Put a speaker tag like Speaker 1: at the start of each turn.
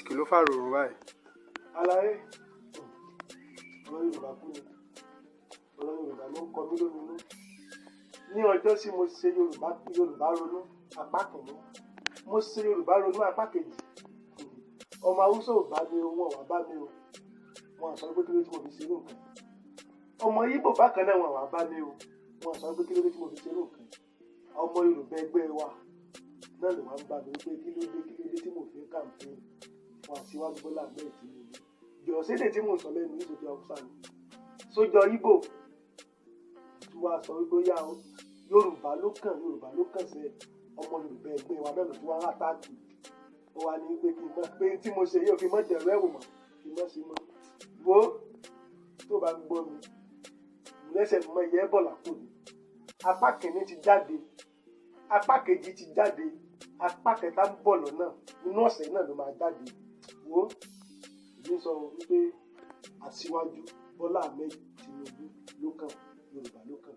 Speaker 1: Kí ló fà ròrùn báyìí?
Speaker 2: Àlàyé ọ̀rọ̀ Yorùbá kú ni, ọ̀rọ̀ Yorùbá ló ń kọ mí lóminú. Ní ọjọ́ tí mo ṣe Yorùbá, Yorùbá Ronú apá kìíní, mo ṣe Yorùbá Ronú apá kejì, ọmọ Haúsá ò bá mi o, wọn wà bá mi o, wọn sọ pé kí ló tí mo fi ṣe irú nǹkan. Ọmọ Ìgbò bákan náà, wọn wà bá mi o, wọn sọ pé kí ló dé tí mo fi ṣe irú nǹkan. Ọmọ Yorùbá ẹgbẹ́ wa náà ló wá ń bá mi pé kí ló dé, kí ló dé tí mo fi ń campaign fún Aṣíwájú Bọ́lá Ahmed Tinubu. Jọ̀ọ́, sédè tí mò ń sọ lẹ́nu ní sójú Haúsá ni, sójọ Ìgbò tí wàá sọ wípé yá o, Yorùbá ló kàn, Yorùbá ló kàn sẹ́. Ọmọ Yorùbá ẹgbẹ́ wa náà ló tún wá ń attack. Ó wá ní pé kí n mọ̀ pé tí mo ṣe yóò fi mọ́ dẹ̀rọ ẹ̀wò mọ́, kí n mọ̀ sí mọ́. Wo, tó bá ń gbọ́ mi lẹ́sẹ̀ mọ́ ẹ̀yẹ́ bọ̀ lápò mi. Apá kìíní ti jáde, apá kejì ti jáde, apá kẹta ń bọ̀ lọ́nà. Inú ọ̀sẹ̀ náà ló máa jáde. Wo, èmi sọ wípé Aṣíwájú Bọ́lá Ahmed Tinubu ló kàn, Yorùbá ló kàn.